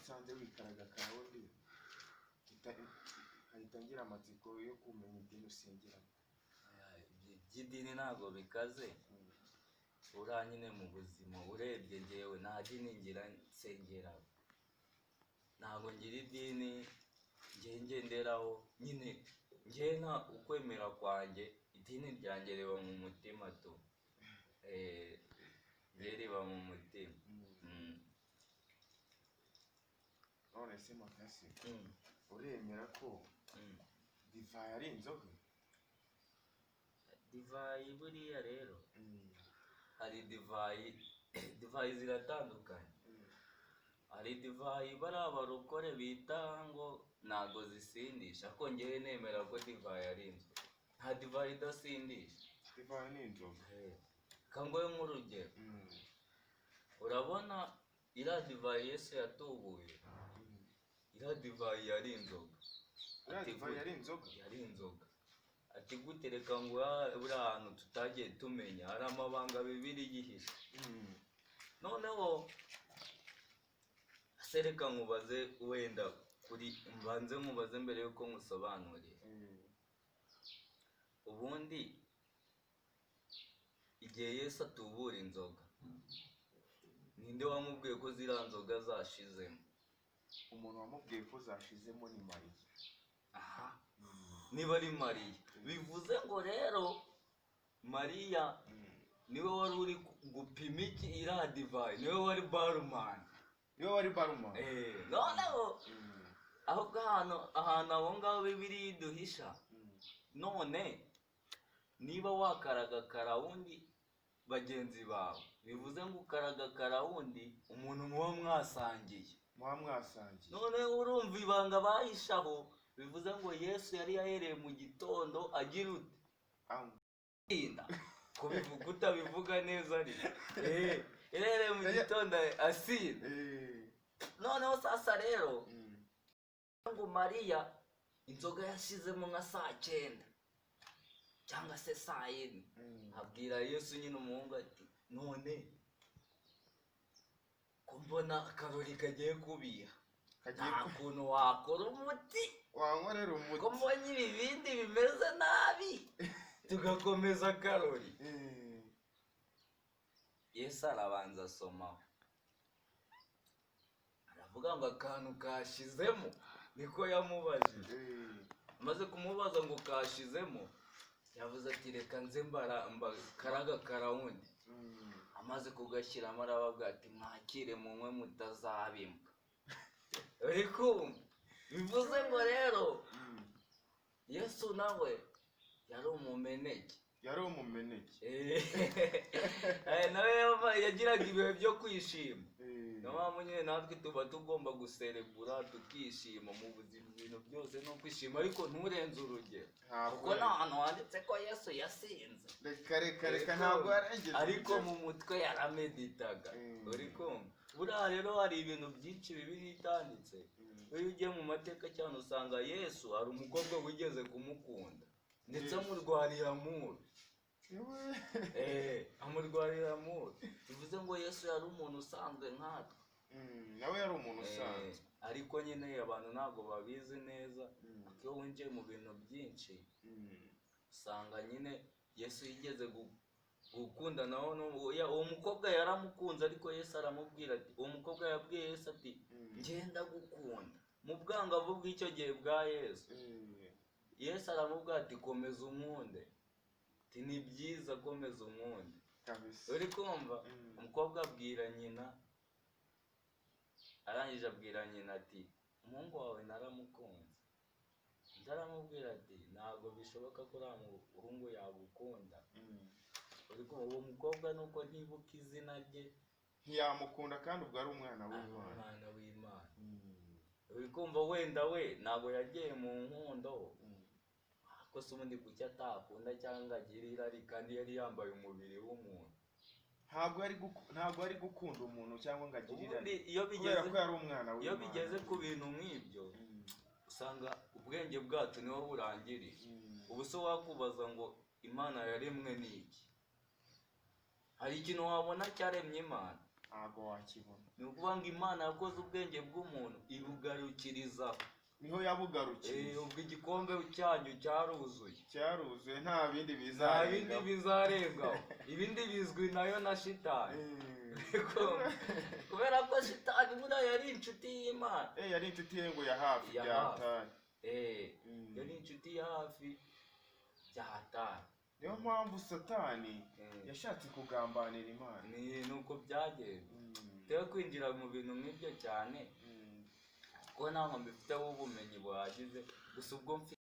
Nsanze wikaraga karawundi, nkahita ngira amatsiko yo kumenya idini usengeramo. Iby'idini ntabwo bikaze. Uriya nyine mu buzima urebye, ngewe nta dini ngira nsengera, ntabwo ngira idini ngewe ngenderaho nyine. Ngewe nta ukwemera kwanjye, idini ryanjye riba mu mutima tu. Ngewe riba mu mutima. None se Makasi, uremera ko divayi ari inzoga? Divayi buriya rero, hari divayi, divayi ziratandukanye. Hari divayi bariya barokore bita ngo ntago zisindisha, ariko ngewe nemera ko divayi ari inzoga. Nta divayi idasindisha. Divayi ni inzoga. Reka nguhe nk'urugero. Urabona iriya divayi Yesu yatubuye, iriya divayi yari inzoga. Iriya Ati divayi gute? yari inzoga. Yari inzoga. Ati gute? Reka ngo buriya hantu tutagiye tumenya hari amabanga bibiri yihishe. Noneho se reka nkubaze, wenda kuri mbanze nkubaze mbere yuko nkusobanurira. Ubundi igihe Yesu atubura inzoga, ninde wamubwiye ko ziriya nzoga zashizemo? Umuntu wamubwiye ko zashizemo ni Mariya. Aha, niba ari Mariya, bivuze ngo rero Mariya niwe wari uri gupima iki, iriya divayi, niwe wari barman. Niwe wari barman. Noneho ahubwo ahantu aho ngaho Bibiliya iduhisha, none niba wakaraga karawundi bagenzi bawe, bivuze ngo ukaraga karawundi umuntu muba mwasangiye. Muba mwasangiye. None urumva ibanga bahishaho, bivuze ngo Yesu yari yahereye mu gitondo agira ute? Anywa. Asinda. Kubivuga utabivuga neza, ari yahereye mu gitondo asinda. Noneho sasa rero ngo Mariya inzoga yashizemo nka saa 9 cyangwa se saa 4, abwira Yesu nyine umuhungu ati: "None ko mbona akarori kagiye kubiha, Kagiye nta kuntu wakora umuti wankorera umuti ko mbonye ibibindi bimeze nabi, tugakomeza akarori?" Yesu arabanza asomaho, aravuga ngo akantu kashizemo, niko yamubajije. Amaze kumubaza ngo kashizemo, yavuze ati: "Reka nze mbakaraga karawundi." Amaze kugashyiramo arababwira ati: "Mwakire munywe mutazabimbwa." Uri kumva? Bivuze ngo rero Yesu nawe yari umumeneke. Yari umumeneke. Nawe yagiraga ibihe byo kwishima. Niyo mpamvu nyine natwe tuba tugomba guserebura, tukishima mu buzima. Ibintu byose no kwishima, ariko nturenze urugero. Ntabwo Kuko nta hantu handitse ko Yesu yasinze. Reka, reka, reka, ntabwo yarengeje Ariko urugero. mu mutwe yarameditaga. Uri kumva? Buriya rero hari ibintu byinshi Bibiliya itanditse. Iyo ugiye mu mateka cyane, usanga Yesu hari umukobwa wigeze kumukunda, ndetse amurwarira muru. Yewe. Amurwarira muru, bivuze ngo Yesu yari umuntu usanzwe nkatwe. Nawe yari umuntu usanzwe. Ariko nyine abantu ntabwo babizi neza. Iyo winjiye mu bintu byinshi, usanga nyine Yesu yigeze gukundanaho uwo mukobwa yaramukunze, ariko Yesu aramubwira ati, uwo mukobwa yabwiye Yesu ati: "Ngenda gukunda," mu bwangavu bw'icyo gihe bwa Yesu. Yesu aramubwira ati: "Komeza unkunde," ati: "Ni byiza, komeza unkunde." Uri kumva? Umukobwa abwira nyina, arangije abwira nyina ati: "Umuhungu wawe naramukunze." Undi aramubwira ati: "Ntabwo bishoboka ko uriya muhungu yagukunda." Uri kumva? Uwo mukobwa, nuko ntibuka izina rye. Ntiyamukunda kandi ubwo ari umwana Ari w'Imana. umwana w'Imana. Uri kumva, wenda we ntabwo yagiye mu nkundo. Ariko se ubundi kuki atakunda cyangwa agira irari kandi yari yambaye umubiri w'umuntu? Ntabwo ari gukunda umuntu cyangwa ngo agire Ubundi irari iyo kubera bigeze ko yari umwana iyo w'Imana. bigeze ku bintu nk'ibyo, usanga ubwenge bwacu niho burangiriye. Ubu se wakubaza ngo Imana yaremwe n'iki? Hari ikintu wabona cyaremye Imana? Ntabwo wakibona. Ni ukuvuga ngo Imana yakoze ubwenge bw'umuntu ibugarukirizaho. Niho yabugarukiye. Ubwo igikombe cyanyu cyaruzuye. Cyaruzuye, nta bindi Nta bindi bizarengaho. bizarengaho, ibindi bizwi nayo na shitani. Kubera ko shitani buriya yari inshuti y'Imana. Yari inshuti ye ngo ya hafi. Ya Bya hafi. hatari. Yari inshuti ya hafi bya hatari. Niyo mpamvu Satani yashatse kugambanira Imana. Ni uko byagenze. Tewe kwinjira mu bintu nk'ibyo cyane, kuko ntabwo mbifiteho ubumenyi buhagije, gusa ubwo mfite